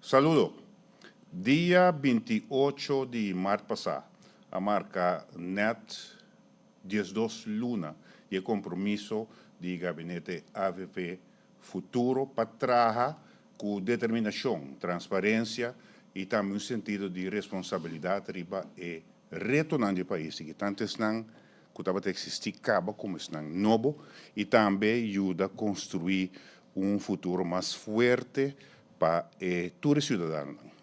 Saludo. Dia 28 di mart pasá a marka nèt 12 luna di e kompromiso di gabinete AVP Futuro pa traha ku determinashon, transparensia i tambe un sentido di responsabilidat riba e retonan di e pais aki, tantu esnan ku tabata eksistí kaba komo esnan nobo, i tambe yuda konstruí un futuro mas fuerte pa e tur e siudadanonan.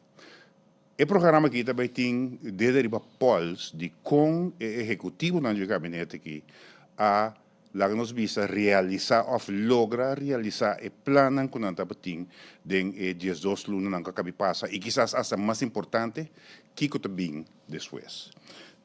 E programa aki ta bai tin dede riba pòls di kon e ehekutivonan di e gabinete aki a laga nos bisa realisá òf logra realisá e plannan ku nan tabatin den e 12 lunanan ku a kabi pasa i kisas asta mas importante kiko ta bin despues.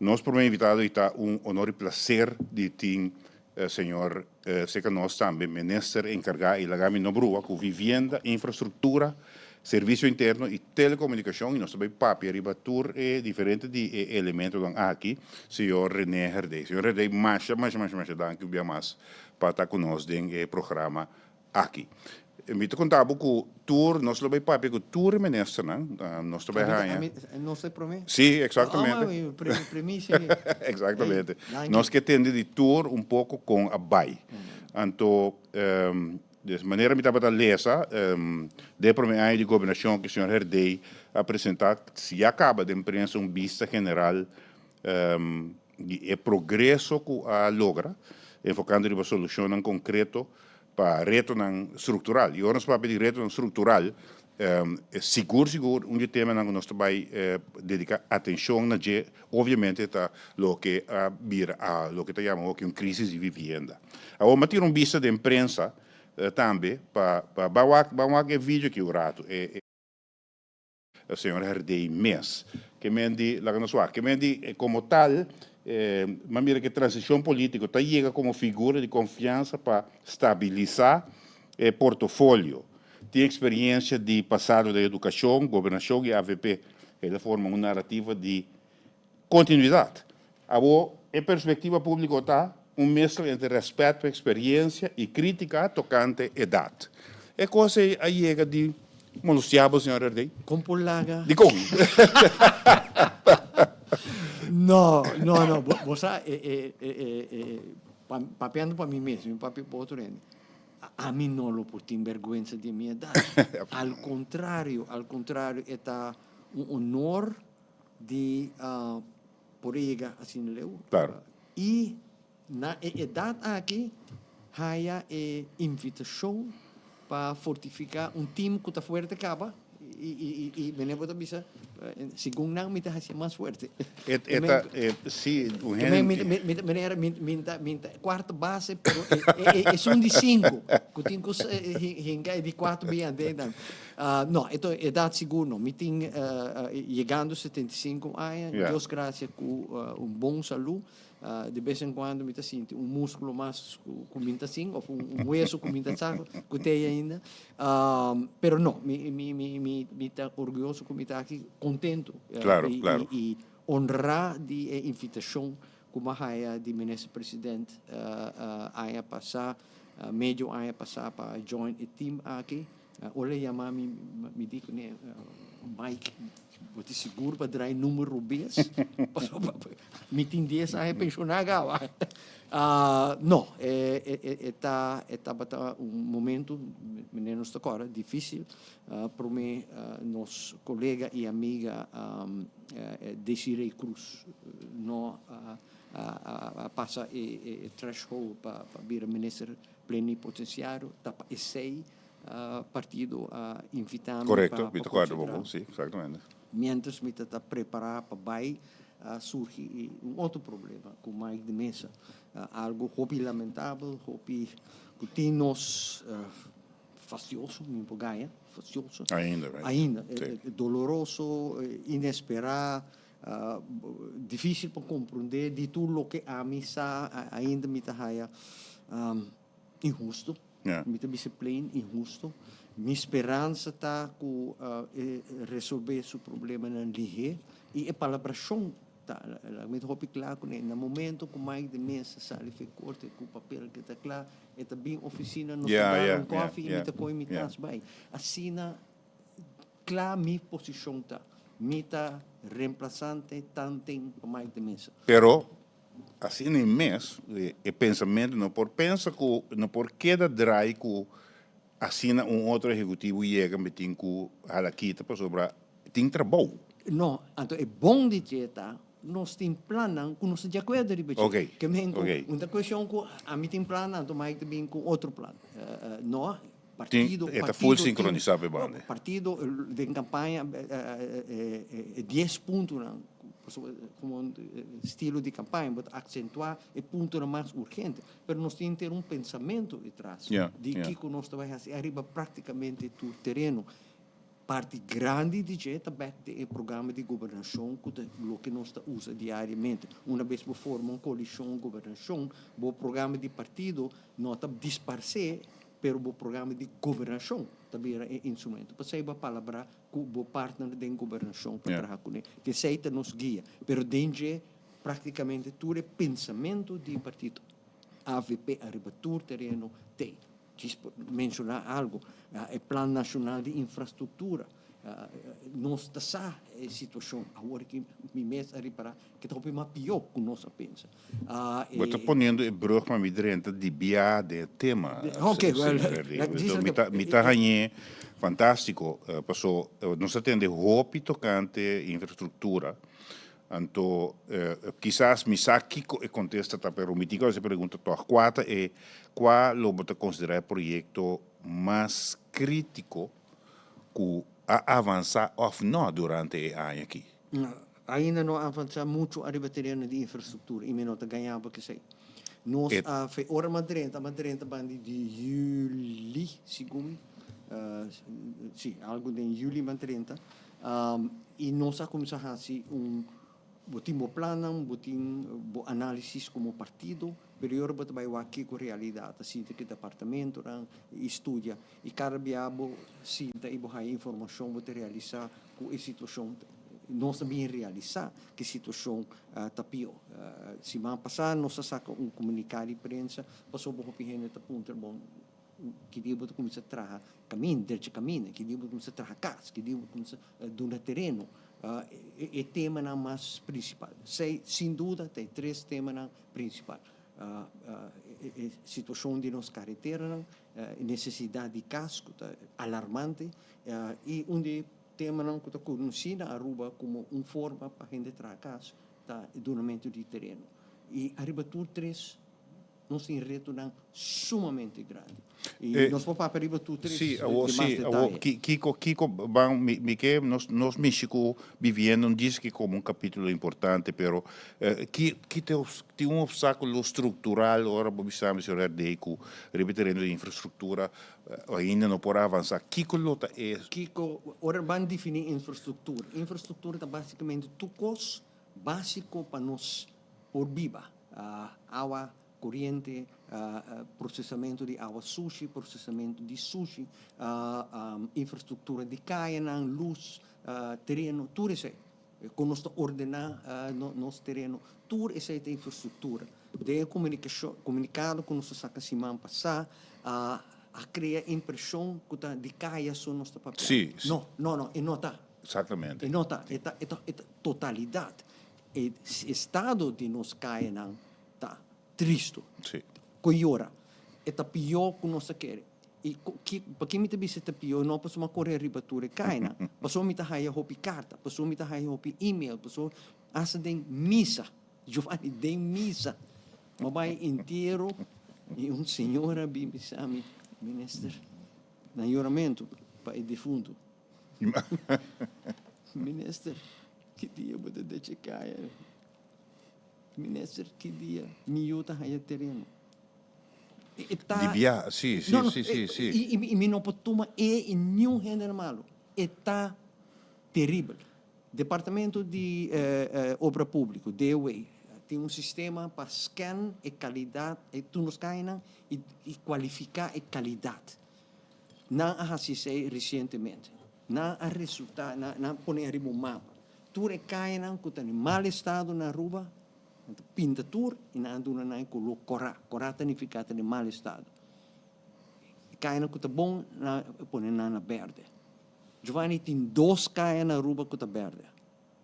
Nos promé invitado i ta un honor i plaser di tin señor serka nos tambe minister enkargá i laga mi no brua ku vivienda, infrastruktura, servisio interno i telekomunikashon i nos ta bai papia riba tur e diferente di e elementonan aki, señor Rene Herdé. Señor Herdé masha masha masha masha danki un bia mas pa ta ku nos den e programa aki. Mi ta konta bo ku tur nos lo bai papia ku tur e ministernan, nos ta bai haña. Nos ta e promé? Sí, eksaktamente. Premisia. Eksaktamente. Nos ke tende di tur un poko kon a bai. Anto, des manera mi tabata lesa, den e promé aña di gobernashon ku señor Herdey a presentá, si ya kaba den prensa un bista general di e progreso ku a logra, enfokando riba solushonnan konkreto pa retonan struktural. I ora nos papia di retonan struktural, sigur sigur un di e temanan ku nos ta bai dediká atenshon na dje, obviamente ta loke a bira a loke ta yama awoki un krisis di vivienda. Awor mi a tira un bista den prensa tambe pa pa ban wak ban wak e video aki un ratu. E Señor Herdey mes. Ke men di, laga nos wak, ke men di komo tal, m'a mira ke transishon polítiko ta yega komo figura di konfiansa pa stabilisá e portofolio. Tin eksperiensia di pasado den edukashon, gobernashon i avp. El a forma un narativa di kontinuidat. Awor e perspektiva públiko ta un meskla entre rèspèt pa eksperiensia i krítika tokante edat. E kos ei a yega di molestiá bo, señor Herdey? Kon por laga? Dikon? No, no, no. Bo sa, e, e, e, e, papiando pa mi mes, mi papia pa otro hende, ami no lo por tin bèrgwensa di mi edat. Al kontrario, al kontrario, e ta un honor di por yega asina leu. Claro. I na e edat aki haya e invitashon pa fortifiká un tim ku ta fuerte kaba i i mene bo ta bisa segun nan mi ta hasi mas fuerte. E e ta e si un hende. Mi mi mi era mi mi ta mi ta kuarta base pero e e esun di sinku ku tin ku hinka e di kuater bin aden. No, e ta edat sigur no. Mi tin yegando 75 aña, Dios gracia ku un bon salú. De bes en kuando mi ta sinti un múskulo mas ku mi ta sin òf un hueso ku mi ta sa ku t'ei ainda. Pero no, mi mi mi mi mi ta orguyoso ku mi ta aki, kontentu i honrá di e invitashon ku mi a haya di Minister President aña pasá, medio aña pasá pa join e team aki. Ora e yama mi, mi di kuné, Mike, bo tin sigur pa draai numero robes? Pasobra mi tin dies aña penshoná kaba. No, e ta, e tabata un momento, manera nos ta kòrda, difísil. Promé nos kolega i amiga Desiree Croes no a pasa e threshold pa bira minister plenipotenciario. Ta pa esei Partido a invita mi pa mi ta acuerdo bo, si, exactamente. Mientras mi ta ta prepara pa bay, a surgi un otro problema cu Mike de Meza. Algo hopi lamentabel, hopi cu tin nos fastioso, mi por gaña, fastioso. Ainda, right? Ainda. Doloroso, inespera, dificil pa comprende di tur loke ami sa, ainda mi ta haya inhusto. Mi ta bisa plain inhusto. Mi speransa ta ku e resolvé su problemanan lihé i e palabrashon ta laga mi ta hopi kla kuné. Na momento ku Mike de Meza sali for e korte ku papel ke ta kla, e ta bin ofisina, nos ta dal un kòfi i mi ta kohe mi tas bai. Asina. Kla mi posishon ta, mi ta remplasante tanten pa Mike de Meza. Pero asina e mes, e pensamentu no por pensa ku no por keda drai ku asina un otro ehekutivo yega mi tin ku hala kita pasobra tin trabou. No, anto e bon di dje ta nos tin plannan ku nos ta di akuerdo riba dje. Ke men ku un ta kueshon ku ami tin plan anto Mike ta bin ku otro plan. No, partido E ta full sinkronisá pe banda. Partido den kampaña e dies puntonan komo stilo di kampaña bo ta aksentuá e puntonan mas urgente pero nos tin ter un pensamentu detras di kiko nos ta bai hasi ariba praktikamente tur tereno. Parti grandi di dje ta bek den e programa di gobernashon ku ta loke nos ta usa diariamente. Una bes bo forma un koalishon gobernashon, bo programa di partido no ta disparsé, pero bo programa di gobernashon ta bira e instrumento. P'esei bo a palabrá ku bo partner den gobernashon pa traha kuné. Esei ta nos guia. Pero den dje praktikamente tur e pensamentu di partido avp ariba tur tereno t'ei. Djis por menshoná algu, e Plan Nashonal di Infrastruktura, nos ta sa e situashon awor ki mi mes a ripará ke ta hopi mas pió ku nos a pensa. Bo ta poniendo e brug pa mi drenta di bia den e tema, señor Herdé. Mi ta hañ'é fantástiko, paso nos a tende hopi tokante infrastruktura. Anto, kisas mi sa kiko e kontesta ta, pero mi tin ku hasi e pregunta tòg. Kua ta e, kua lo bo ta konsiderá e proyekto mas krítiko ku a avansá òf nò durante e aña akí? Ainda no a avansá muchu ariba tereno di infrastruktura i mi no ta gañá pa kesei. Nos a fe ora m'a drenta, m'a drenta banda di yüli, segun mi, si, algu den yüli m'a drenta. I nos a kuminsá hasi un, bo tin bo plannan, bo tin bo análisis komo partido, pero e ora bo ta bai wak kiko realidat ta sinta ku e departamentonan i studia. I kada bia bo sinta i bo haña informashon bo ta realisá ku e situashon, nos ta bin realisá ku e situashon ta pió. Siman pasá nos a saka un komuniká di prensa pasobra hopi hende ta puntra, bon, Ki dia bo ta kuminsá traha kaminda, drecha kaminda? Ki dia bo ta kuminsá traha kas? Ki dia bo ta kuminsá duna tereno? E temanan mas prinsipal. Esei sin duda ta e tres temanan prinsipal. E situashon di nos kareteranan, e nesesidat di kas ku ta alarmante i un di e temanan ku ta konosí na Aruba komo un forma pa hende traha kas ta e dunamentu di tereno. I ariba tur tres Nos tin retonan sumamente grandi. I nos por papia riba tur tres Sí, den awor mas sí, awor detaye. ki kiko kiko ban mi mi ke nos nos mishi ku vivienda un diski komo un kapitulo importante pero ki ki ta tin un opstákulo struktural ora bo bisa mi señor Herdey ku riba e tereno di infrastruktura ainda no por avansa kiko lo ta e Kiko ora ban definí infrastruktura infrastruktura ta basikamente tur kos básiko pa nos por biba. Awa koriente, prosesamentu di awa sushi, prosesamentu di sushi, infrastruktura di kayanan, lus, tereno, tur esei. Kon nos ta ordená nos tereno, tur esei ta infrastruktura. Den e komunikashon, komunikado ku nos a saka siman pasá, a krea impreshon ku ta di kaya so nos ta papia. No, no, no, e no ta. Exactamente. E no ta, e ta, e ta, e ta totalidat. E estado di nos kayanan ta tristu. Sí. Ku yora. E ta pió ku nos ta kere. I ki, paki mi ta bisa e ta pió? No pasobra mi a kore riba tur e kayanan. Pasobra mi ta haya hopi karta, pasobra mi ta haya hopi email, pasobra asta den misa, Giovanni, den misa, mi a bai entiero i un señora a bin bisa mi, Minister, na yoramentu pa e difuntu. Minister, ki dia bo ta decha kaya? Minister, ki dia mi yu ta haya tereno? E ta. Di bia, si, si, No, no, si, si, si. I, i, i mi no por tuma e i niun hende na malu. E ta teribel. Departamento di Obra Públiko, DOW, tin un sistema pa scan e kalidat, e tur nos kayanan i, i kualifiká e kalidat. Nan a hasi esei resientemente. Nan a resultá, nan a pone ariba un mapa. Tur e kayanan ku ta den mal estado na Aruba, nan ta pinta tur i nan a duna nan e koló kòrá. Kòrá ta nifiká ta den mal estado. E kayanan ku ta bon, nan a pone nan na bèrdè. Giovanni tin dos kaya na Aruba ku ta bèrdè.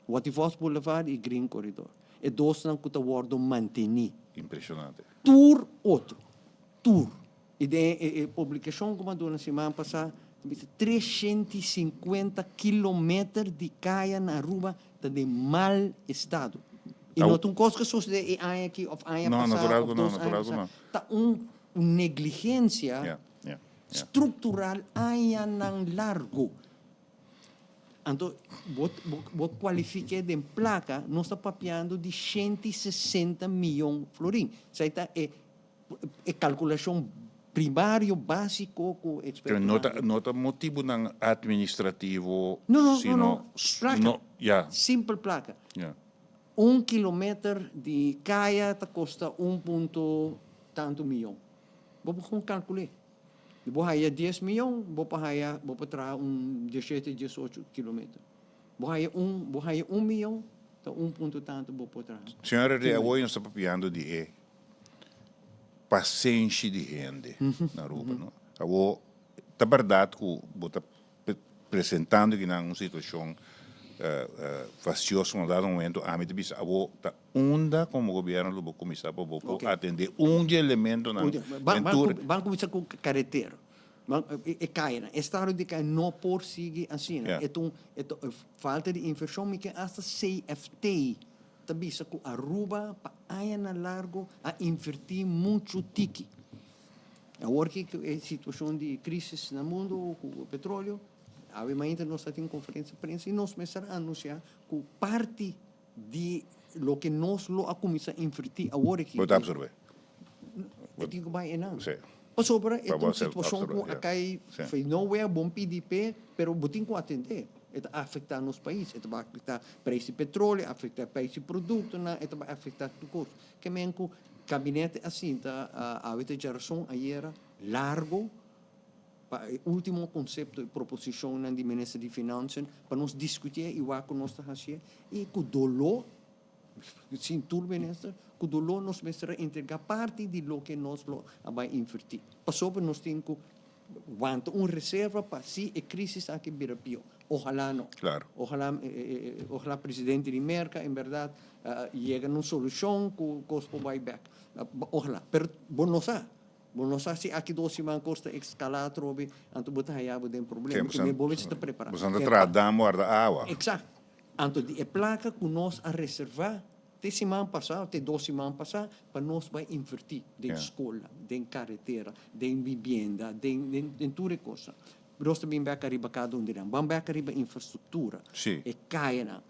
Watty Vos Boulevard i Green Corridor. E dosnan ku ta wòrdu mantení. Impresionante. Tur otro. Tur. I den e publikashon ku mi a duna siman pasá ta bisa 350 kilometer di kaya na Aruba ta den mal estado. I no ta un kos ku a sosodé e aña aki òf aña pasá òf dos aña pasá. Ta un negligensia struktural añanan largu. Anto bo bo kualifik'é den plaka, nos ta papiando di 160 miyon florin. Esei ta e e kalkulashon primario básiko ku Pero ekspertonan no ta no ta motibunan administrativo No, no, no, sino no. Plaka. no, ya. Simpel plaka. Ya. Un kilometer di kaya ta kosta un punto tantu miyon. Bo por kon kalkul'é. Di bo haya dies miyon, bo por haya, bo por traha un dieshete, diesocho kilometer. Bo haya un, bo haya un miyon, ta un punto tantu bo por traha. Señor Rey, awoy nos ta papiando di e pasenshi di hende na Aruba, no? Awo, ta berdad cu bo ta presentando kinan un situacion fastioso na dado momento, ami ta bisa awo ta unda como gobierno lo bo cuminsa pa bo por atende un di elementonan den tur. Ban cuminsa cu caretera. E cayanan. E estado di caya no por sigui asina. E ta un falta di inversion. Mi ke hasta CFT ta bisa cu Aruba pa añanan largo a inverti mucho tiki. Awor ki e situacion di crisis na mundo cu petroleo, awe mainta nos ta tin conferencia di prensa y nos mester a anuncia cu parti di loke nos lo a cuminsa inverti awor aki. Bo ta absorbe. E tin cu bay enan. Si. Pasobra e ta un situacion cu a cay from nowhere, bon pidi p'e, pero bo tin cu atende. E ta afecta nos pais, e ta bay afecta prijs di petroleo, afecta prijs di productonan, e ta bay afecta tur cos. Ke men ku gabinete a sinta awe ta djarason ayera largo pa e ultimo konsepto i proposishonnan di minister di Financiën pa nos diskutié i wak ku nos ta hasié i ku doló, sin tur minister, ku doló nos mester a entregá parti di loke nos lo a bai invertí pasobra nos tin ku Wanta un reserva pa si e crisis aki bira pio. Ojalá no. Claro. Ojalá, ojalá presidente di Merca en berdad yega na un solucion cu cos por bay bek. Ojalá. Pero bo no sa. Bo no sa si aki dos siman cos ta escala atrobe, anto bo ta haya bo den problema. Ke bo mester ta prepara. Bo ta traha dam warda awa. Exacto. Anto di e placa cu nos a reserva Te siman pasá o te dos siman pasá pa nos bai invertí den skola, den karetera, den bibienda, den den tur e kosnan. Nos ta bin bèk ariba kada un di nan. Ban bèk ariba infrastruktura, e kayanan.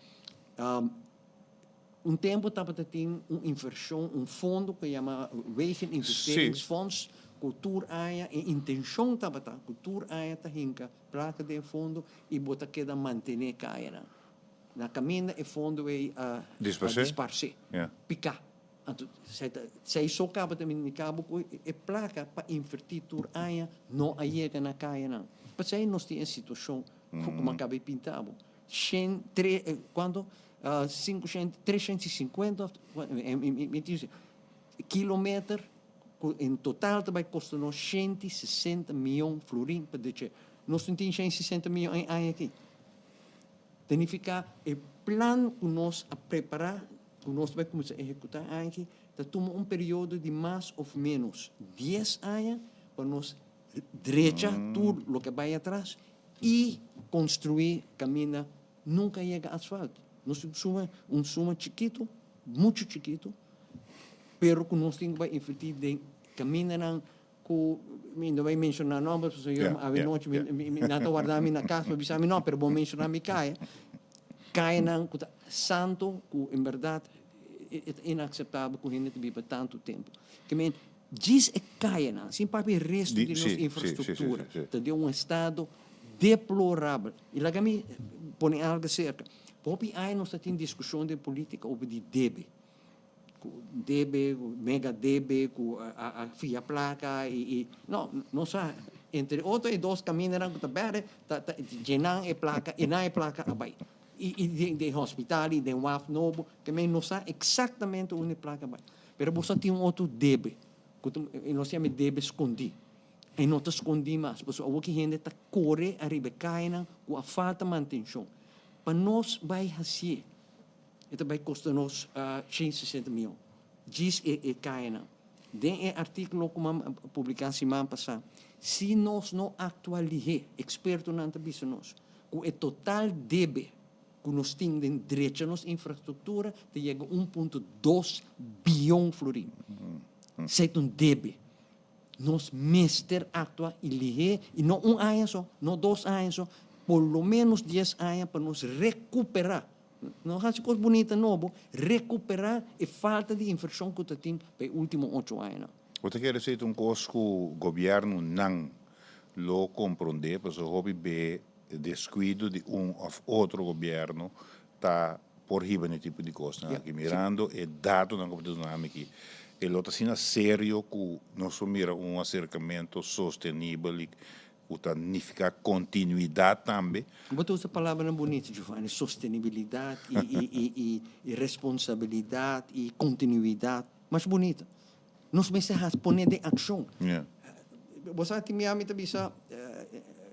Un tempu tabata tin un invershon, un fondo ku yama Wegeninvesteringsfonds, ku tur aña e intenshon tabata ku tur aña ta hinka plaka den e fondo i bo ta keda mantené kayanan. Na kaminda e fondo ei a disparsé, piká. Anto sei so kaba ta indiká bo ku e plaka pa invertí tur aña no a yega na kayanan. P'esei nos tin e situashon ku mi a kaba di pinta bo. Shen tre kuantu? Sinkushent treshent i sinkuenta kilometer ku en total ta bai kosta nos 160 mion florin pa dje. Nos no tin 160 mion e aña aki. Ta nifiká e plan ku nos a prepará, ku nos ta bai kuminsá ehekutá aki, ta tuma un periodo di mas òf ménos dies aña pa nos drecha tur loke a bai atras i konstruí kaminda nunka yega asfalto. Nos tin suma un suma chikitu, muchu chikitu, pero ku nos tin ku bai invertí den kamindanan Ku mi no bai menshoná nòmber pasobra yo avenochi mi nan ta warda mi na kas pa bisa mi nò pero bo menshoná mi kaya. Kayanan ku ta santu ku en bèrdat e ta inakseptabel ku hende ta biba tantu tempu. Ke men djis e kayanan sin papia e resto di nos infrastruktura ta den un estado deplorabel. I laga mi pone algu serka. Hopi aña nos ta tin diskushon den politika over di debe. Ku debe, ku mega debe, ku a fia plaka i i no, no sa. Entre otro e dos kamindanan ku ta bèrdè ta ta djenan e plaka i nan e plaka a bai. I i den den hospital i den waf nobo ke men no sa eksaktamente unda e plaka a bai. Pero bo sa tin un otro debe ku ta nos yama e debe skondí. E no ta skondí mas, pasobra awor ki hende ta kore ariba e kayanan ku a falta mantenshon. Pa nos bai hasié, e ta bai kosta nos 160 mion, djis e e kayanan. Den e artíkulo ku mi a publiká siman pasá, si nos no aktua lihé, ekspertonan ta bisa nos ku e total debe ku nos tin den drecha nos infrastruktura ta yega 1.2 bion florin. Esei ta un debe. Nos mester aktua i lihé, i no un aña so, no dos aña so, por lo ménos dies aña pa nos rekuperá, no hasi kos bunita nobo, rekuperá e falta di invershon ku ta tin pa e último ocho añanan. Bo ta kere esei ta un kos ku gobièrnunan lo komprondé, pasobra hopi be deskuido di un òf otro gobièrnu ta por hiba n'e tipo di kosnan aki. Mirando e datonan ku bo ta duna mi aki, e lo ta asina serio ku nos por mira un aserkamentu sostenibel i ku ta nifiká kontinuidat tambe. Bo ta usa palabranan bunito, Giovanni, sostenibilidat i responsabilidat i kontinuidat. Mas bunito. Nos mester hasi pone den akshon. Bo sa tin bia mi ta bisa,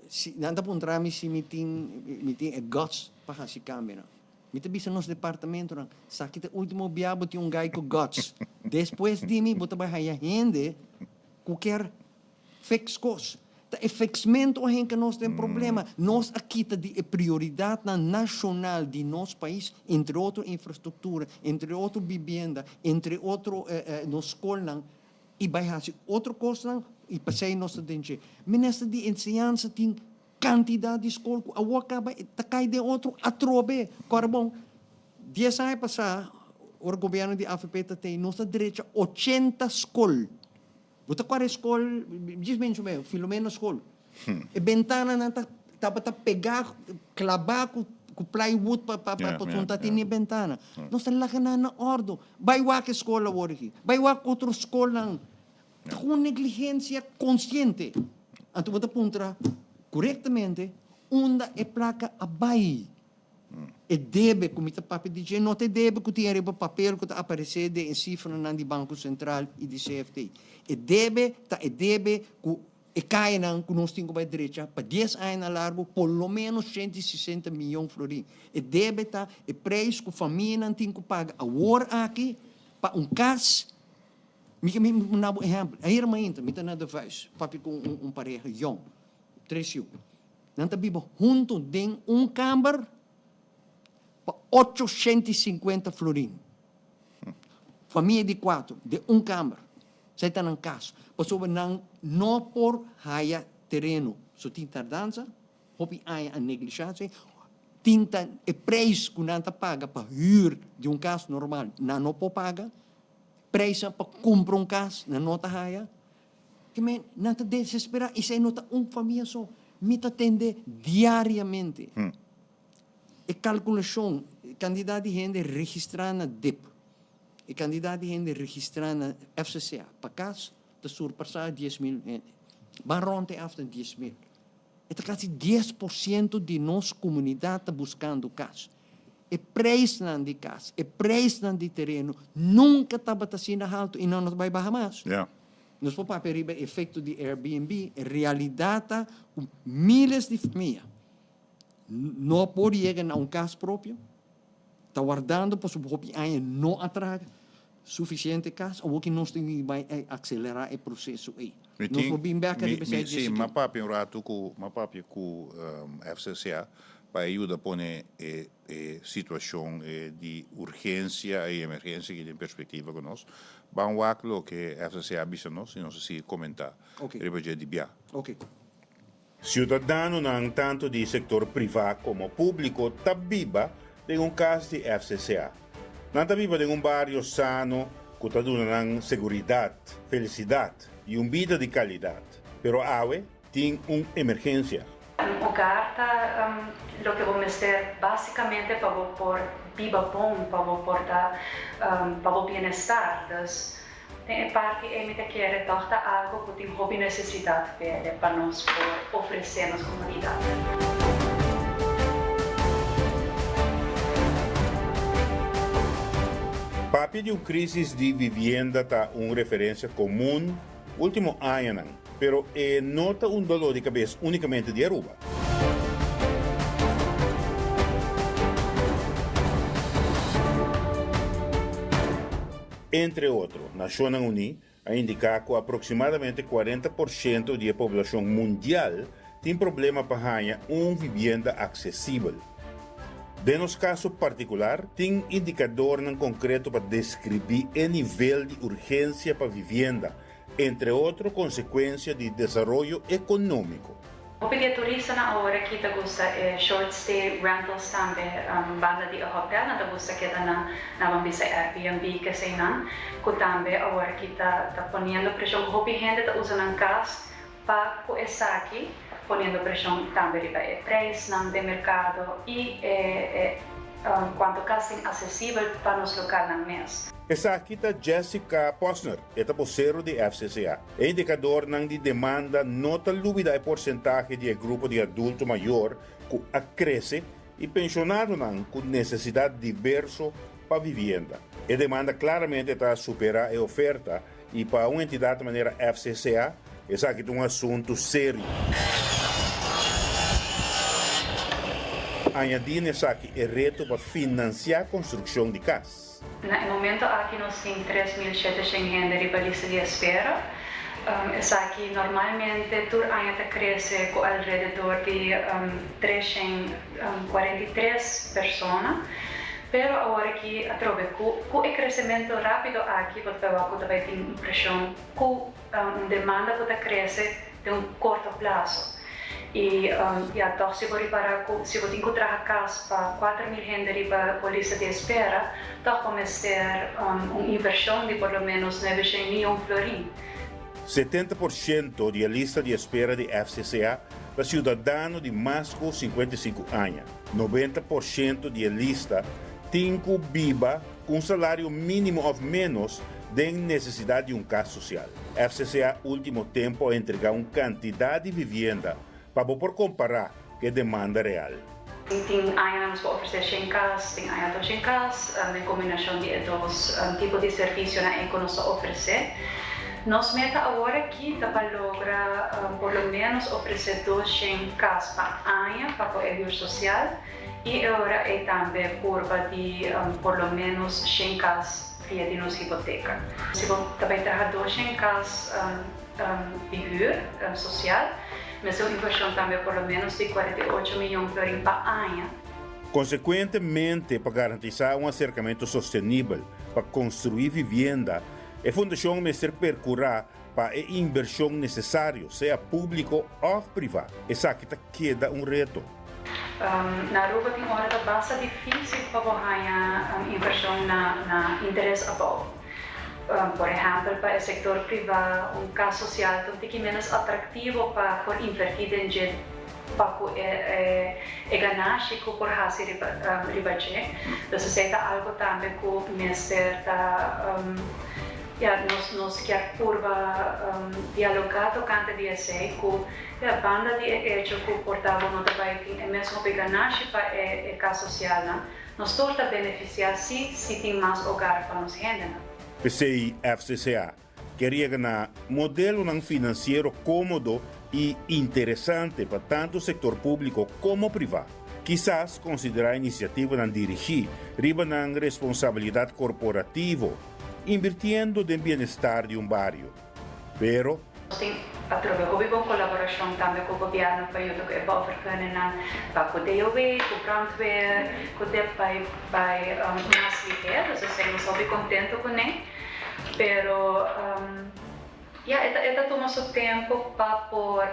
si nan ta puntra mi si mi tin mi tin e guts pa hasi kambionan. Mi ta bisa nos departamentonan, sa ki ta e ultimo bia bo tin un guy ku guts. Despues di mi bo ta bai haya hende ku kier fix kos. Ta e fixmento a hinka nos den problema. Nos a kita di e prioridatnan nashonal di nos pais, entre otro infrastruktura, entre otro bibienda, entre otro nos skolnan, i bai hasi otro kosnan i p'esei nos ta den dje. Minister di Enseñansa tin kantidat di skol ku awor kaba ta kai den otro atrobe. Kòrda bon, dies aña pasá ora gobièrnu di avp ta tei nos a drecha 80 skol. Bo ta kore skol, djis menshon mi, Filomeno skol. E bentananan ta tabata pegá, klabá ku ku plywood pa pa pa pasobra ta tene bentana. Nos ta laga nan na òrdu. Bai wak e skol awor aki. Bai wak otro skolnan. Ta un negligensia konsiente. Anto bo ta puntra korektamente unda e plaka a bai. E debe ku mi ta papia di dje no ta e debe ku tin ariba papel ku ta aparesé den e sifranan di Banko Sentral i di CFT. E debe ta e debe ku e kayanan ku nos tin ku bai drecha pa dies añanan largu por lo ménos 160 miyon florin. E debe ta e preis ku famianan tin ku paga awor aki pa un kas. Mi ke mi duna bo ehèmpel. Ayer mainta mi ta na De Vuijs papia ku un pareha yòn, tres yu. Nan ta biba huntu den un kamber pa 850 florin. Famia di kuater den un kamber. Esei ta nan kas. Pasobra nan no por haya tereno. So tin tardansa, hopi aña a neglisha esei. Tin ta e preis ku nan ta paga pa hür di un kas normal, nan no por paga. Preisnan pa kumpra un kas, nan no ta haya. Ke men, nan ta desesperá i esei no ta un famia so. Mi ta tende diariamente e kalkulashon, e kantidat di hende registrá na dip, e kantidat di hende registrá na FCCA pa kas ta surpasá 10.000 hende. Ban rònt e after 10.000. E ta kasi 10% di nos komunidat ta buskando kas. E preisnan di kas, e preisnan di tereno nunka tabata asina haltu i nan no ta bai baha mas. Nos por papia riba e efekto di Airbnb, e realidat ta ku miles di famia no por yega na un kas propio, ta wardando pasobra hopi aña no a traha sufisiente kas, awor ki nos tin di bai akselerá e proseso ei. Nos por bin bek ariba esei dje sikier. Mi papia un ratu ku, mi papia ku FCCA pa e yuda pone e e situashon di urgensia i emergensia aki den perspektiva ku nos. Ban wak loke FCCA a bisa nos i nos a sigui komentá riba dje di bia. Siudadanonan tantu di sektor privá komo públiko ta biba den un kas di FCCA. Nan ta biba den un bario sano ku ta duna nan seguridat, felisidat i un bida di kalidat. Pero awe tin un emergensia. Un hogar ta loke bo mester básikamente pa bo por biba bon, pa bo por ta pa bo bienestar. Dus Den e parti ei mi ta kere tòg ta algu ku tin hopi nesesidat p'e pa nos por ofresé nos komunidat. Papia di un krísis di vivienda ta un referensia komun último añanan. Pero e no ta un dolor di cabes unicamente di Aruba. Entre otro, Nacionnan Uní a indica cu aproximadamente 40% di e poblacion mundial tin problema pa haña un vivienda accesibel. Den nos caso particular, tin indicadornan concreto pa describi e nivel di urgencia pa vivienda, entre otro consecuencia di desaroyo economico. Hopi di e turistanan awor aki ta gusta e short stay rentals tambe banda di e hotel nan ta gusta keda na nan ban bisa Airbnb keseinan ku tambe awor aki ta ta poniendo preshon ku hopi hende ta usa nan kas pa ku esaki poniendo preshon tambe riba e prijsnan den merkado i e e kuantu kas tin asesibel pa nos lokalnan mes. Esaki ta Jessica Posner, e ta bosero di FCCA. E indikadornan di demanda no ta lubida e porsentahe di e grupo di adulto mayor ku a krese i penshonadonan ku nesesidat diverso pa vivienda. E demanda klaramente ta superá e oferta i pa un entidat manera FCCA esaki ta un asuntu serio. Añadí na esaki e reto pa finansiá konstrukshon di kas. Na e momento aki nos tin 3700 hende riba lista di espera. Esaki normalmente tur aña ta krese ku alrededor di 343 persona. Pero awor aki atrobe ku ku e kresementu rápido aki bo ta wak ku ta bai tin un preshon ku un demanda ku ta krese den un korto plaso. I ya tòg si bo ripará ku si bo tin ku traha kas pa 4000 hende riba bo lista di espera, tòg bo mester un invershon di por lo ménos 900 mion florin. 70% di e lista di espera di FCCA ta siudadano di mas ku 55 aña. 90% di e lista tin ku biba ku un salario mínimo òf ménos den nesesidat di un kas sosial. FCCA último tempu a entregá un kantidat di vivienda pa bo por kompará ku e demanda real. Tin añanan nos por ofresé shen kas, tin aña dos shen kas, den kombinashon di e dos tipo di servisionan ei ku nos ta ofresé. Nos meta awor aki ta pa logra por lo ménos ofresé dos shen kas pa aña pa ku e huur sosial i e ora ei tambe purba di por lo ménos shen kas via di nos hipoteka. Si bo ta bai traha 200 kas di huur sosial, mester un invershon tambe por lo ménos di 48 miyon florin pa aña. Konsekuentemente, pa garantisá un aserkamentu sostenibel pa konstruí vivienda, e fundashon mester perkurá pa e invershon nesesario, sea públiko òf privá. Esaki ta keda un reto. Na Aruba tin ora ta basta difícil pa bo haña invershon na interes abou. Por ehèmpel pa e sektor privá un kas sosial ta un tiki ménos atraktivo pa por invertí den dje pa ku e ganashi ku por hasi riba dje. Dus esei ta algu tambe ku mester ta ya nos kier purba dialogá tokante di esei ku Ya, banda di e echo ku por ta bo no ta bai tin e mes hopi ganashi pa e kas sosialnan, nos tur ta benefisiá sí si tin mas ogar pa nos hendenan. P'esei FCCA kier yega na modelonan finansiero kómodo i interesante pa tantu sektor públiko komo privá. Kisas konsiderá inisiativanan dirigí riba nan responsabilidat korporativo, invirtiendo den bienestar di un bario. Pero. Nos tin atrobe hopi bon kolaborashon tambe ku gobièrnu pa yuda ku e bouwvergunningnan, pa ku DOW, ku brandweer, ku dep bai bai mas lihé. Dus esei nos hopi kontentu kuné. Pero ya e ta e ta tuma su tempu pa por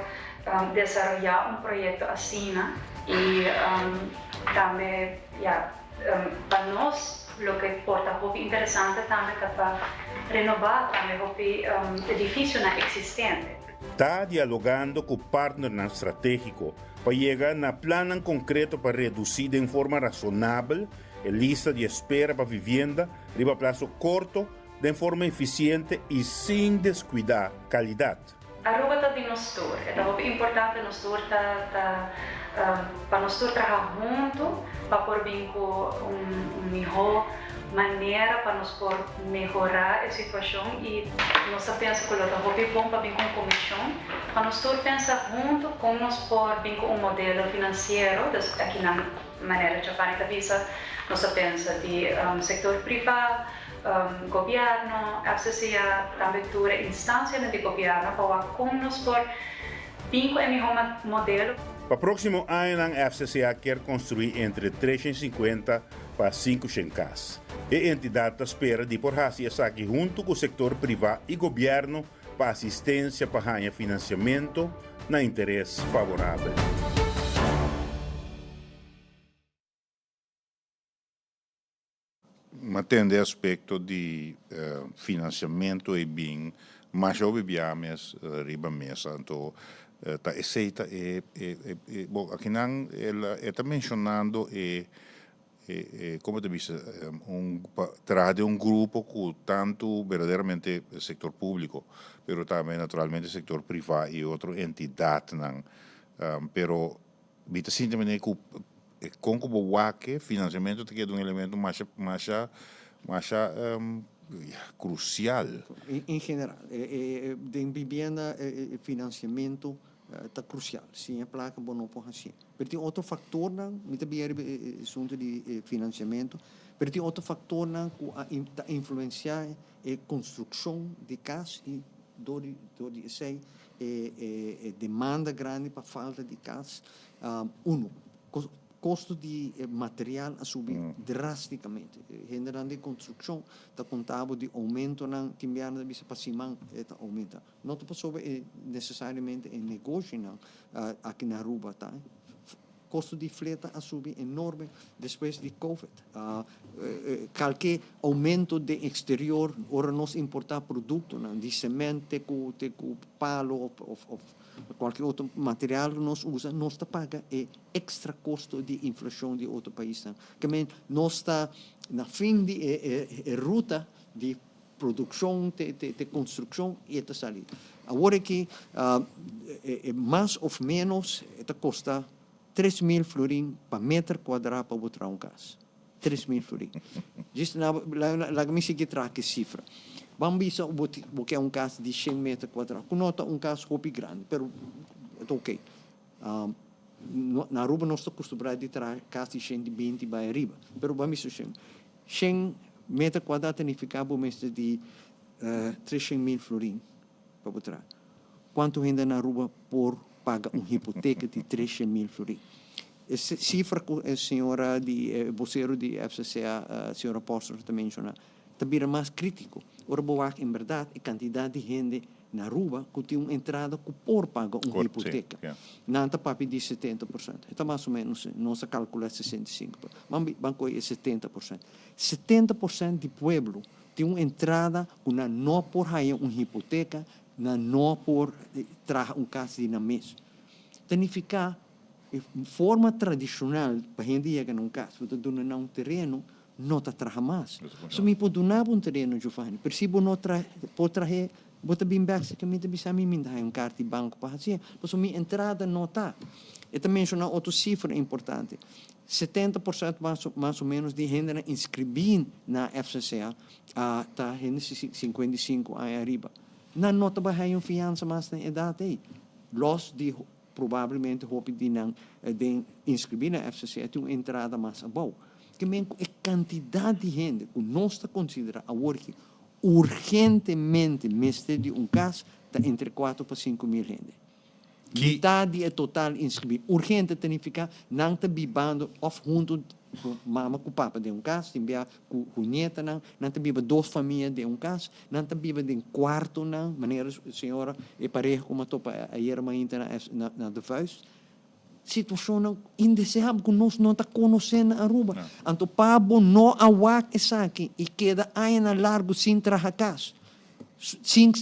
desaroyá un proyekto asina i tambe ya. Pa nos loke por ta hopi interesante tambe ta pa renobá tambe hopi edifisionan eksistente. Ta dialogando ku partnernan stratégiko pa yega na plannan konkreto pa redusí den forma rasonabel e lista di espera pa vivienda riba plaso korto den forma efisiente i sin deskuidá kalidat. Aruba ta di nos tur. E ta hopi importante nos tur ta ta pa nos tur traha huntu pa por bin ku un un miho. manera pa nos por mehorá e situashon i nos ta pensa ku lo ta hopi bon pa bin ku un komishon pa nos tur pensa huntu kon nos por bin ku un modelo finansiero, dus akinan manera Giovanni ta bisa nos ta pensa di sektor privá, gobièrnu, FCCA, tambe tur e instansianan di gobièrnu pa wak kon nos por bin ku e mihó modelo. Pa próksimo añanan FCCA kier konstruí entre 350 pa 500 kas. E entidat ta spera di por hasi esaki huntu ku sektor privá i gobièrnu pa asistensia pa haña finansiamentu na interes favorabel. M'a tende aspekto di finansiamentu ei bin masha hopi bia mes riba mesa. Anto ta esei ta e e bo akinan el a e ta menshonando e e komo ta bisa un pa traha den un grupo ku tantu berdaderamente sektor públiko pero tambe naturalmente sektor privá i otro entidatnan pero Mi ta sinti manera ku e kon ku bo wak e finansiamentu ta keda un elemento masha masha masha krusial. En general, den bibienda e finansiamentu ta krusial. Sin e plaka bo no por hasié. Pero tin otro faktornan, mi ta bia riba e asuntu di finansiamentu, pero tin otro faktornan ku a ta influensiá e konstrukshon di kas i dor di dor di esei e demanda grandi pa falta di kas. Uno, kosto di material a subi drástikamente. Hendenan di konstrukshon ta konta bo di oumentonan, tin biaha nan ta bisa pa siman e ta oumenta. No ta pasobra e nesesariamente e negoshinan aki na Aruba ta. Kosto di fleta a subi enorme despues di covid. Kalke oumento den eksterior ora nos importá produktonan di sement te ku te ku palo òf òf kualke otro material ku nos usa, nos ta paga e ekstra kosto di inflashon di otro paisnan. Ke men nos ta na fin di e e ruta di produkshon te te konstrukshon i e ta sali. Awor aki e mas òf ménos e ta kosta 3000 florin pa meter kuadrá pa bo traha un kas. 3000 florin. Djis na laga mi sigui traha ki sifra. Ban bisa bo bo ke un kas di shen meter kuadrá, ku no ta un kas hopi grandi, pero e ta okey. Na Aruba nos ta kustumbrá di traha kas di shen di binti bai ariba, pero ban bisa shen. Shen meter kuadrá ta nifiká bo mester di 300,000 florin pa bo traha. Kuantu hende na Aruba por paga un hipoteka di 300,000 florin? E sifra ku e señora di e bosero di FCCA, señor Apostol ta menshoná, ta bira mas krítiko ora bo wak en bèrdat e kantidat di hende na Aruba ku tin un entrada ku por paga un hipoteka. Nan ta papia di 70%. E ta mas o ménos, nos a kalkulá 65, ban ban kohe e 70%. 70% di pueblo tin un entrada ku nan no por haña un hipoteka, nan no por traha un kas di nan mes. Ta nifiká e forma tradishonal pa hende yega na un kas, bo ta duna nan un tereno, no ta traha mas. So mi por duna bo un tereno, Giovanni, pero si bo no tra por trah'é, bo ta bin bèk si mi ta bisa mi, mi ta haña un karta di banko pa hasié, pasobra mi entrada no ta. E ta menshoná otro sifra importante, 70% mas mas o ménos di hendenan inskribí na FCCA ta hende 55 aña ariba. Nan no ta bai haña un fiansa mas na e edat ei, lòs di Probablemente hopi di nan den inscribí na FCC a tin un entrada mas abou. Ke men ku e kantidat di hende ku nos ta konsiderá awor ki urgentemente mester di un kas ta entre kuater pa 5000 hende. Mitad di e total inscribí. Urgente ta nifiká nan ta bibando òf huntu ku mama ku papa den un kas, tin bia ku ku nietanan, nan ta biba dos famia den un kas, nan ta biba den kuartonan, manera señora e pareha ku mi a topa ayera mainta na na na De Vuist. Situashonnan indeseabel ku nos no ta konosé na Aruba. Anto pa bo no a wak esaki i keda añanan largu sin traha kas, sin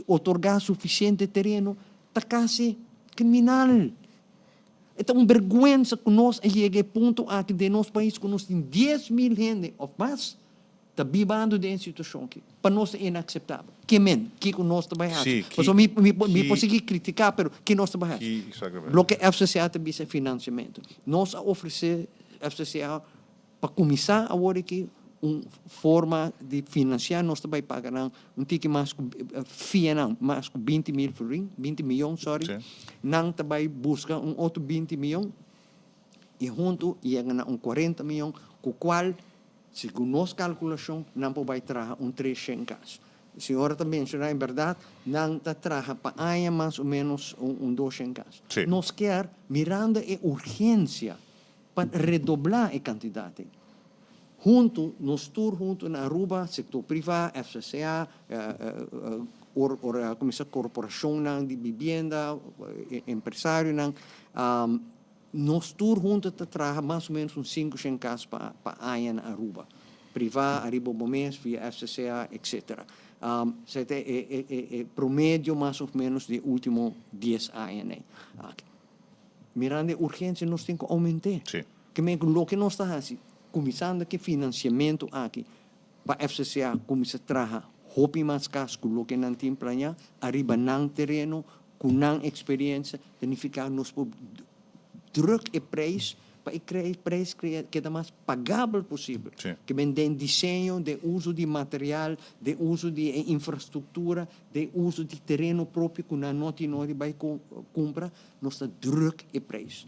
otorgá sufisiente tereno, ta kasi kriminal. E ta un berguensa ku nos a yega e punto aki den nos pais ku nos tin 10,000 hende òf mas ta bibando den e situashon aki. Pa nos ta inakseptabel. Ke men? Kiko nos ta bai hasi? Pasobra mi mi mi por sigui kritiká pero ke nos ta bai hasi? Loke FCCA ta bisa e finansiamentu. Nos a ofresé FCCA pa kuminsá awor aki. Un forma di financiá nos ta bai paga nan un tiki mas ku fia nan mas ku 20 mil florin, 20 miyon sorry. Nan ta bai buska un otro 20 miyon i huntu yega na un 40 miyon ku kual segun nos kalkulashon nan por bai traha un 300 kas. Señora ta menshoná en bèrdat nan ta traha pa aña mas o ménos un 200 kas. Nos kier mirando e urgensia pa redoblá e kantidat ei. Huntu, nos tur huntu na Aruba, sektor privá, FCCA, or ora kuminsá korporashonnan di bibienda, empresarionan, nos tur huntu ta traha mas o ménos un 500 kas pa aña na Aruba. Privá, ariba bo mes, via FCCA, etcetera. Esei ta e promedio mas o ménos di e último dies añanan aki. Mirando e urgensia nos tin ku oument'é. Sí. Ke men ku loke nos ta hasi, kuminsando ku e finansiamentu aki pa FCCA kuminsá traha hopi mas kas ku loke nan tin planeá ariba nan tereno, ku nan eksperensia, ta nifiká nos por druk e preis pa e preis keda mas pagabel posibel. Sí. Ke men den diseño, den uso di material, den uso di e infrastruktura, Den uso di tereno propio ku nan no tin nodi bai kumpra, nos ta druk e preis.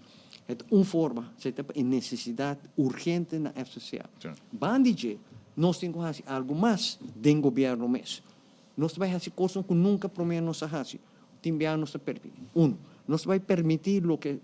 E ta un forma, esei ta pa e nesesidat urgente na FCCA. Ban di dje, nos tin ku hasi algu mas den gobièrnu mes. Nos ta bai hasi kosnan ku nunka promé nos a hasi. Tin bia nos ta permití. Unu, nos ta bai permití loke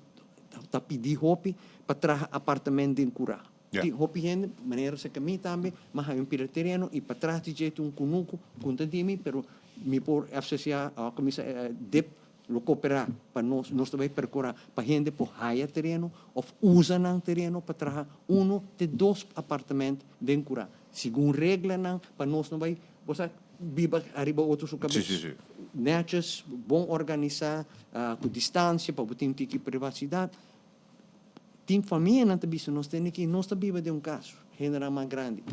ta pidí hopi pa traha apartament den kurá. Tin hopi hende, manera sa ke mi tambe, m'a haña un pida tereno i patras di dje tin un kunuku ku ta di mi, pero mi por FCCA a kuminsá dip lo koperá pa nos, nos ta bai perkurá pa hende por haya tereno òf usa nan tereno pa traha uno te dos apartement den kurá, segun reglanan pa nos no bai, bo sa, biba ariba otro su kabes. Nètjes, bon organisá, ku distansia pa bo tin un tiki privasidat. Tin famianan ta bisa nos tende ki nos ta biba den un kas, hendenan mas grandi.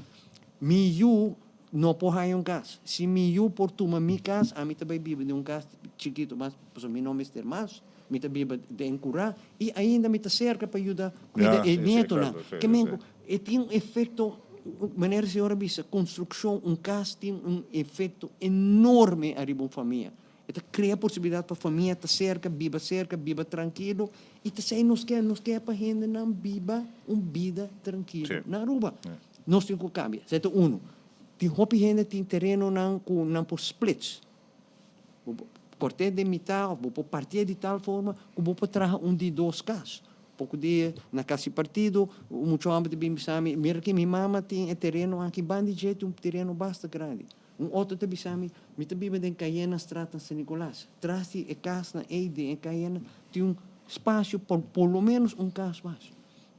Mi yu no por haña un kas. Si mi yu por tuma mi kas, ami ta bai biba den un kas chikitu mas, pasobra mi no mester mas. Mi ta biba den kurá i ainda mi ta serka pa yuda kuida e nietonan. Ke men ku e tin un efekto, manera señor a bisa, konstrukshon, un kas tin un efekto enorme ariba un famia. E ta krea posibilidat pa famia ta serka, biba serka, biba trankilo i ta esei nos ke, nos ke pa hendenan biba un bida trankilo na Aruba. Nos tin ku kambia. Esei ta unu. Tin hopi hende tin terenonan ku nan por splits. Bo por kort'é den mitá òf bo por partié di tal forma ku bo por traha un di dos kas. Poko dia na kas di partido un mucha hòmber ta bin bisa mi, mira ki mi mama tin e tereno aki banda di dje tin un tereno basta grandi. Un otro ta bisa mi, Mi ta biba den Cayenastraat na San Nicolas. Tras di e kasnan ei den e Cayena tin un spasio pa por lo menos un kas mas.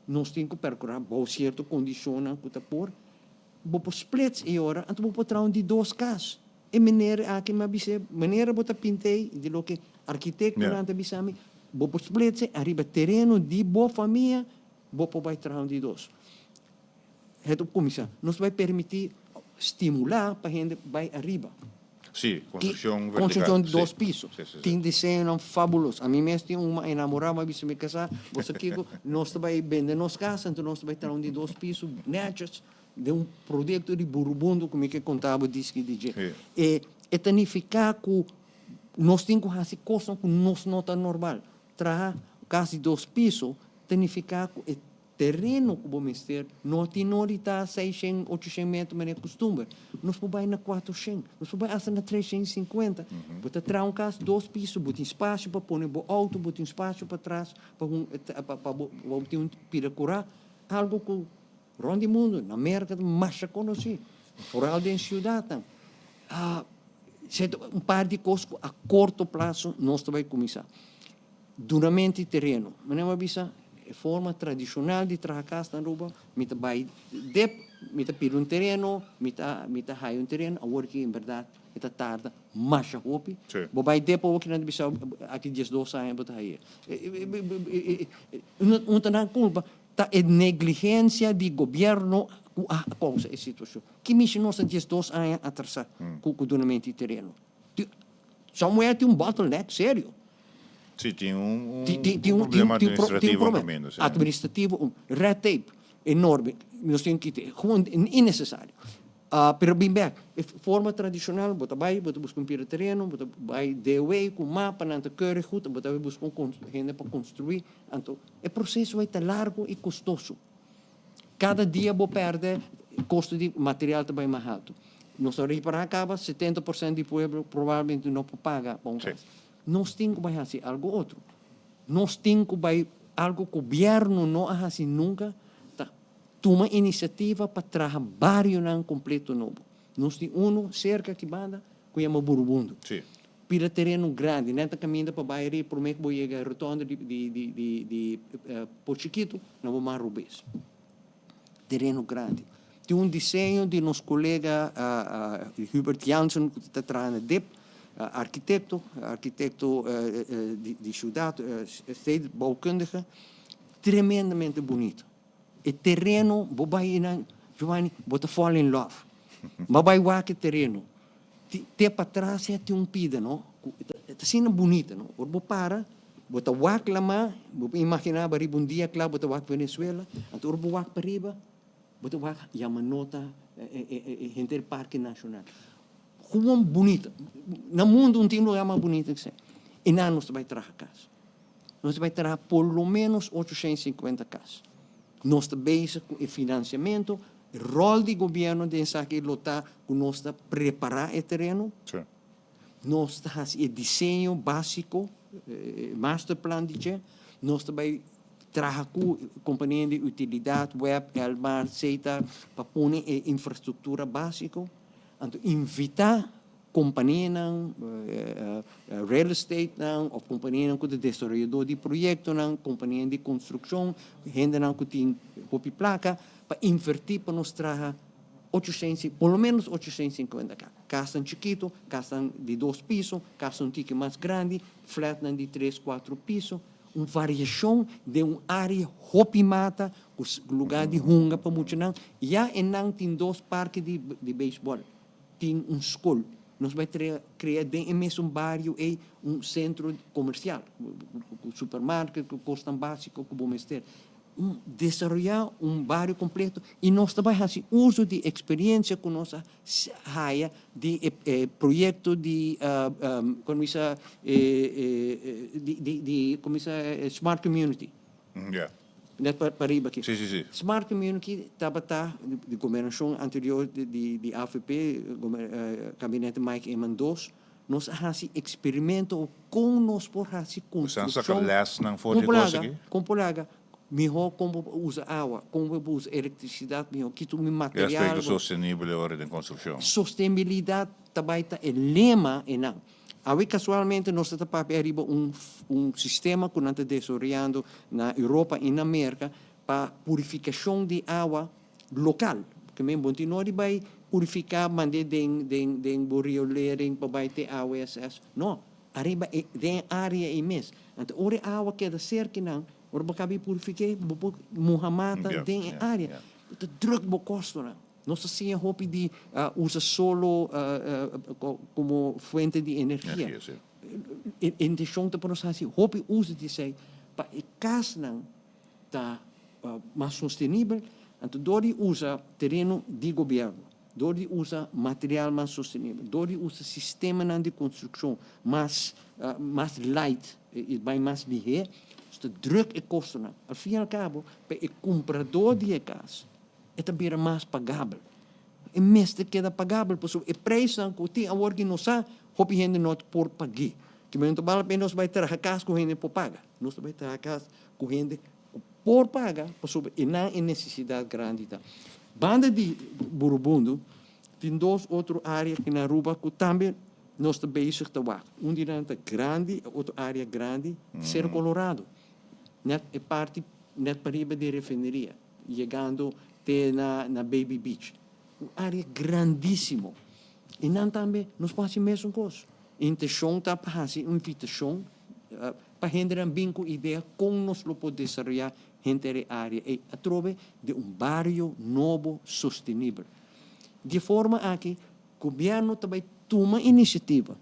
Nos tin ku perkurá bou sierto kondishonnan ku ta por. Bo por splits e ora, anto bo por traha un di dos kas. E meneer aki mi a bis'é, manera bo ta pint'ei di loke arkitektonan ta bisa mi, bo por splits e ariba tereno di bo famia, bo por bai traha un di dos. Het op kuminsá. Nos bai permití stimulá pa hende bai ariba. Sí, konstrukshon vertikal. Konstrukshon di dos piso. Tin diseñonan fabuloso. Ami mes tin un enamorá, mi a bisa mi kasá, bo sa kiko, nos ta bai bende nos kas, anto nos ta bai traha un di dos piso nètjes den un proyekto di burubundu ku mi ke konta bo diski di dje. E e ta nifiká ku nos tin ku hasi kosnan ku nos no ta normal. Traha kas di dos piso ta nifiká ku e Tereno ku bo mester no tin nodi ta seishen, ochoshen metro manera kustumber. Nos por bai na kuatroshen, nos por bai asta na treshen i sinkuenta. Bo ta traha un kas dos piso, bo tin spasio pa pone bo outo, bo tin spasio patras pa un pa bo bo tin un pida kurá. Algu ku rònt di mundu, na Merka ta masha konosí, foral den siudatnan. Un par di kos ku a korto plaso nos ta bai kuminsá. Dunamento di tereno. Manera mi a bisa, e forma tradishonal di traha kas na Aruba, mi ta bai dep, mi ta pidi un tereno, mi ta mi ta haya un tereno, awor ki en bèrdat e ta tarda masha hopi. Bo bai dep awor ki nan ta bisa bo aki diesdos aña bo ta haya. Un ta nan kulpa, ta e negligensia di gobièrnu ku a kousa e situashon. Ki mishi nos ta diesdos aña atrasá ku dunamento di tereno? Somewhere tin un bottleneck serio. Sí, tin un, un, un problema administrativo un caminda. Sí. Administrativo, un red tape. Enorme. Nos tin kita. Gewoon innecesario. Pero bin bek, e forma tradicional, bo ta bay, bo ta busca un pida tereno, bo ta bay DOW cu mapa, nan ta keurig goed, bo ta bay busca un hende pa construi. Anto, e proceso ey ta largo y costoso. Cada dia bo perde, costo di material ta bay mas halto. Nos ta ripara caba, 70% di pueblo probablemente no por paga pa un cas. Nos tin cu bay haci algo otro. Nos tin cu bay algo gobierno no a haci nunca, ta tuma iniciativa pa traha barionan completo nobo. Nos tin uno cerca aki banda cu yama Burubundo. Pida tereno grandi, nan ta caminda pa bay ariba prome cu bo yega e rotonde di di di di di Pos Chiquito, nan bo man robes. Tereno grandi. Tin un diseño di nos colega Hubert Jansen cu ta traha na dip, arquitecto, arquitecto di di ciudad, stedenbouwkundige, tremendamente bunito. E tereno, bo bai einan, Giovanni, bo ta fall in love. Bo bai wak e tereno. Te patras ya tin un pida, no? Ku ta asina bunita, no? Ora bo para, bo ta wak lamá, bo por imaginá bo riba un dia kla bo ta wak Venezuela, anto ora bo wak pariba, bo ta wak Yamanota, henter Parke Nashonal. Gewoon bunita. Na mundu no tin lugar mas bunita ku esei. Einan nos ta bai traha kas. Nos ta bai traha por lo menos 850 kas. Nos ta bezig ku e finansiamentu. Ròl di gobièrnu den esaki lo ta ku nos ta prepará e tereno, nos ta hasi e diseño básiko, e masterplan di dje, nos ta bai traha ku kompania di utilidat, web, Elmar, Setar, pa pone e infrastruktura básiko. Anto invitá kompanianan, real estatenan òf kompanianan ku ta desaroyadó di proyektonan, kompanianan di konstrukshon, hendenan ku tin hopi plaka pa invertí pa nos traha ochocientos, por lo ménos 850 kas. Kasnan chikitu, kasnan di dos piso, kasnan un tiki mas grandi, flatnan di tres, kuatro piso. Un variashon den un área hopi mata ku lugá di hunga pa muchanan. Ya enan tin dos parke di di beisbòl. Tin un skol. Nos bai krea den e mesun bario ei un sentro komersial, ku supermarket, ku kosnan básiko ku bo mester. Un desaroyá un bario kompleto i nos ta bai hasi uso di eksperiensia ku nos a haya di e proyekto di kon bisa di kon bisa smart community. Net pariba aki. Sí, sí, sí. Smart Community tabata di gobernashon anterior di avp, Gabinete Mike Eman dos, nos a hasi eksperimento kon nos por hasi konstrukshon. Boso a saka lèsnan for di e kos aki? Kon por laga mihó kon bo por usa awa, kon bo por usa elektrisidat mihó, ki tur material. E aspekto sostenibel e ora den konstrukshon. Sostenibilidat ta bai ta e lema einan. Awe casualmente nos ta ta papia riba un un sistema cu nan ta desaroyando na Europa y na Merca pa purificacion di awa local. Porque men bon tin no di bay purifica mande den den den bo riolering pa bay te awa SS. No, ariba e den e area ey mes. Anto ora e awa keda cerca nan, ora bo caba di purifique bo por muha mata den e area. Ta druk bo costonan. Nos ta siña hopi di usa solo komo fuente di energia. E intenshon ta pa nos hasi hopi uso di esei pa e kasnan ta mas sostenibel. Anto dor di usa tereno di gobièrnu, dor di usa material mas sostenibel, dor di usa sistemanan di konstrukshon mas mas light i bai mas lihé, nos ta drùk e kostonan. Al fin i al kabo pa e kumpradó di e kas E ta bira mas pagabel. E mester keda pagabel pasobra e prijsnan ku tin awor ki nos sa hopi hende no por pag'é. Kiba no ta bal la pena nos bai traha kas ku hende por paga. Nos ta bai traha kas ku hende ku por paga pasobra e nan e nesesidat grandi ta. Banda di Burubundu tin dos otro área aki na Aruba ku tambe nos ta bezig ta wak. Un di nan ta grandi, e otro área grandi, Cerro Colorado. Nèt e parti nèt pariba di refineria. Yegando te na na Baby Beach. Un área grandísimo. I nan tambe nos por hasi mesun kos. Intenshon ta pa hasi un invitashon pa hendenan bin ku idea kon nos lo por desaroyá henter e área ei atrobe den un bario nobo sostenibel. Di e forma aki gobièrnu ta bai tuma inisiativa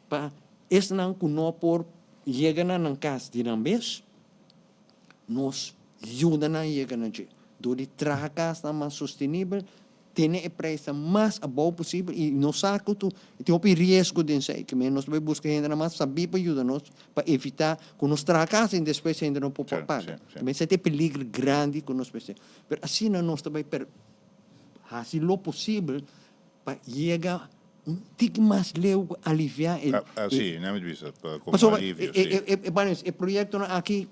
pa esnan ku no por yega na nan kas di nan mes, Nos yuda nan yega na dje. Dor di traha kasnan mas sostenibel, tene e prijsnan mas abou posibel i nos sa ku tu tin hopi riesgo den esei. Ke men nos ta bai buska hendenan mas sabí pa yuda nos pa evitá ku nos traha kas i despues hende no por paga. Ke men esei ta e peligro grandi ku nos mester. Pero asina nos ta bai per hasi lo posibel pa yega un tiki mas leu ku aliviá e. Sí, nan mi ta bisa, pa komo alivio, sí. Pasobra e proyektonan aki,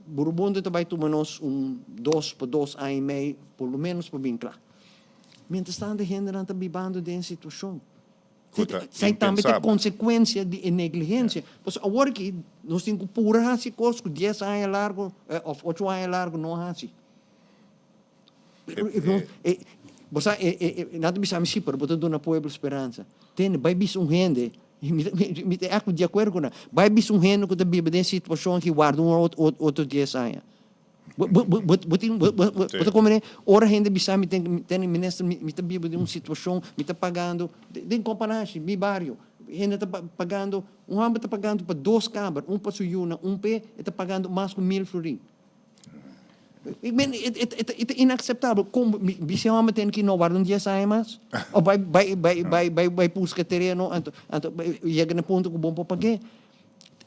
Burubuntu ta bai tuma nos un dos pa dos aña i mei por lo menos pa bin kla. Mientras tanto hendenan ta bibando den e situashon. Ku ta Esei tambe ta impensabel. konsekuensia di e negligensia. Pasobra awor aki nos tin ku pura hasi kos ku dies aña largu òf ocho aña largu no a hasi. Bo sa, nan ta bisa mi, Sí, pero bo ta duna pueblo speransa. Tende, bai bisa un hende, mi ta ègt di akuerdo ku nan, bai bisa un hende ku ta biba den e situashon aki warda un otro dies aña. Bo tin, bo ta komprende? Ora hende bisa mi, tende, minister, mi ta biba den un situashon, mi ta pagando, den Kompanashi, mi bario, hende ta pagando, un hòmber ta pagando pa dos kamer, un pa su yunan, un p'e, e ta pagando mas ku mil florin. Ik ben, e ta inakseptabel. Kon bisé hòmber ten ki no warda un dies aña mas? Òf bai bai bai bai bai bai buska tereno anto anto yega na punto ku bo por pag'é.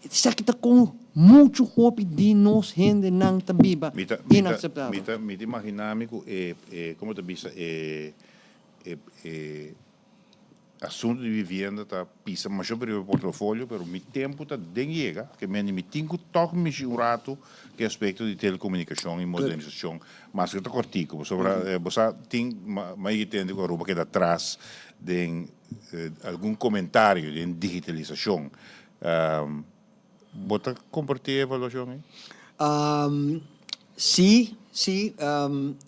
Esaki ta kon muchu hopi di nos hendenan ta biba. Mi ta mi ta Inakseptabel. mi ta mi ta imaginá mi ku e e komo ta bisa e e e Asuntu di vivienda ta pisa masha riba e portofolio, pero mi tempu ta den yega, ke mende mi tin ku tòg mishi un ratu ku e aspekto di telekomunikashon i modernisashon, maske ta kòrtiku, pasobra bo sa tin mai tende ku Aruba keda atras den algun komentario den digitalisashon. Bo ta kompartí e evaluashon ei? Sí, sí,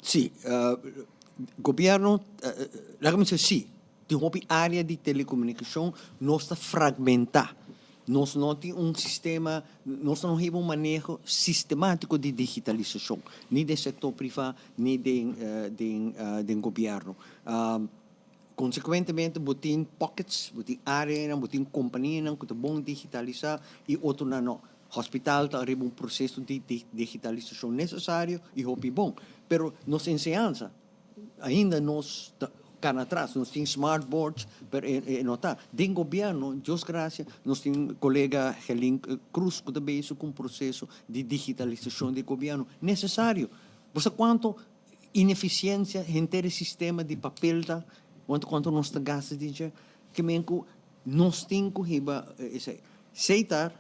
sí. Gobierno, laga mi bisa sí, tin hopi área di telekomunikashon nos ta fragmentá. Nos no tin un sistema, nos no hiba un maneho sistemátiko di digitalisashon, ni den sektor privá, ni den den den gobierno. Konsekuentemente bo tin pockets, bo tin áreanan, bo tin kompanianan ku ta bon digitalisá i otronan no. Hospital ta ariba un proseso di digitalisashon nesesario i hopi bon. Pero nos enseñansa, ainda nos ta kana atras. Nos tin smart boards, pero e no ta. Den gobièrnu, Dios grasia, nos tin kolega Gelin Cruz ku ta bezig ku un proseso di digitalisashon di gobièrnu nesesario. Bo sa kuantu inefisiensia henter e sistema di papel ta? Kuantu kuantu nos ta gasta di dje? Ke men ku Nos tin cu hiba esey. Seitar,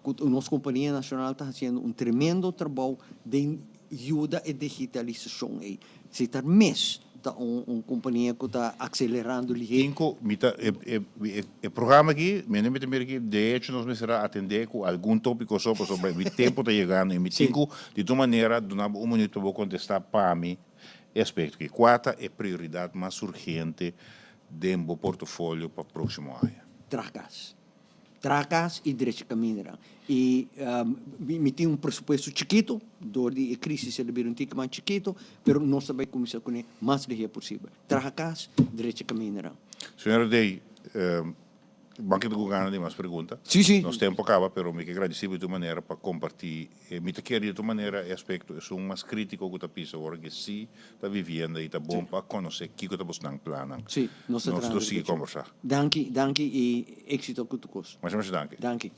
cu nos compania nacional ta haciendo un tremendo trabou den yuda e digitalisacion ey. Seitar mes ta un compania cu ta acelerando lihe. Tin cu mi ta e programa aki, mi no mi ta mira aki, de hecho nos mester a atende cu algun topico so pasobra mi tempo ta yegando y mi tin cu di tur manera duna bo un minuto pa bo contesta pa mi e aspecto aki. Cua ta e prioridad mas urgente den bo portofolio pa próksimo aña? Traha kas. Traha kas i drecha kamindanan. I mi tin un presupuesto chikitu, dor di e krísis el a bira un tiki mas chikitu, pero nos ta bai kuminsá kuné mas lihé posibel. Traha kas, drecha kamindanan. Señora Dey, Ban keda ku gana di mas pregunta. Sí, sí. Nos tempu a kaba, pero mi ke gradisí bo di tur manera pa kompartí. Mi ta kere di tur manera e aspekto esun mas krítiko ku ta pisa ora ke sí ta vivienda i ta bon pa konosé kiko ta bosnan plannan. Sí, nos ta Nos trahando lo riba sigui dje. kombersá. Danki, danki i éksito ku tur kos. Masha masha danki. Danki.